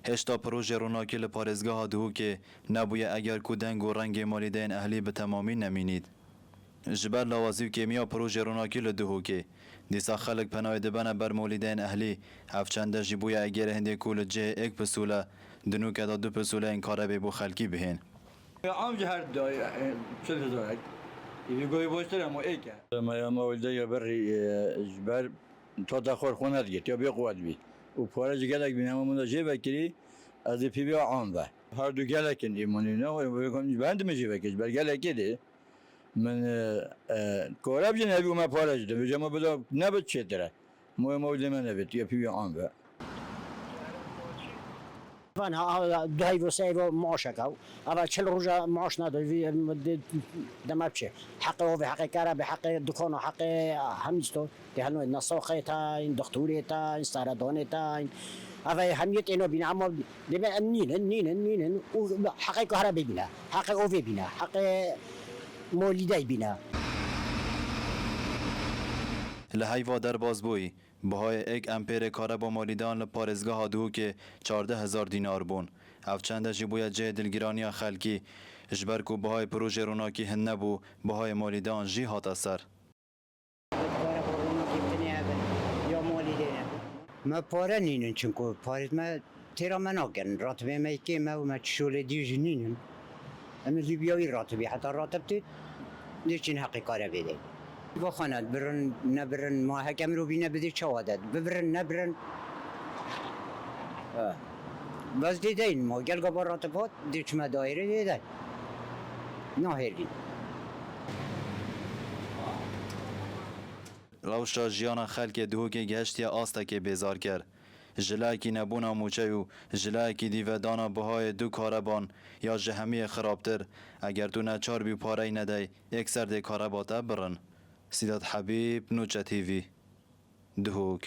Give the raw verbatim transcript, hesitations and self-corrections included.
Hêşta projê ronakî li parêzgeha Duhokê nebûye eger ku deng û rengê malîdeyên ehlî bi temamî nemînît. Ji ber lawazî û kêmiya projê ronakî li Duhokê, dîsa xelk penayê dibene ber malîdeyên ehlî. Ev çende jî bûye egêrê hindê ku li cihê êk pisûle, di nûke de du pisûleyên karebê bo xelkî bihên. Am ji her du, e, çil hezarek. Î vî goyî boştir e, ama êk e. Me ya mewlide ya berî, e, ji ber tota xwe xwe nedigirtiya bê quwet bî. Û pare ji gelek bîne, ama min de jê vekirî, ez ê pîvê am ve. Her du gelek in îmanî ne, wê, wê, ji ber hindê min jê vekir, ji ber gelekê dê. Min, e, e, kore bijin, hevî û me pare ji dibêje me bida, nebit çêtir e. Moya mewlidê me nebit, ya pîvê am ve. Van ha, ha, du heyvo, sê heyvo maaşek ew. Ava çil roja maaş nado, vî, em, de, dema biçe. Heqê ovê, heqê kara be, heqê dukana, heqê hemî sto. Tê heno, nesaxê tayîn, dixtorê tayîn, seredanê tayîn. Ava hemiyê têno bîne, ama dê me em nînin, nînin, nînin. Û heqê kahre bibîne, heqê ovê bîne, heqê molîdey bîne. Li heyva derbas bûyî. Bihayê êk empêrê kareba malîdeyan li parêzgeha Duhokê çardeh hezar dînar bûn. Ev çende jî bûye cihê dilgiraniya xelkî. Ji ber ku bihayê projê ronakî hin nebû, bihayê malîdeyan jî hate ser. Kareba ronakî tinê hebin, ya malîdê nebin. Me pare nînin, çinku parêt me Têra me nakin, ratibê me yê kêm e û me çi şolê dî jî nînin. Em ê zû biya wî ratibî, heta ratib tê, dê çin heqê karebê de. Vaxana, birin, nebirin, ma heke mirovî nebidê çawa de? Bibirin, nebirin. Ha. Bes dê deyin ma, gel gava ratib hat, dê çime daîrê dê de. Nahêrîn. Rewşa jiyana xelkê Duhokê gehiştiye astekê bêzarker. Ji lehekî nebûna mûçey û ji lehekî dîvedana bihayê du kareban ya ji hemiyê xirabtir, eger tu neçar bî parey nedey, êkser dê kareba te birin. Sîdat Hebîb, Nûçe T V, Duhok.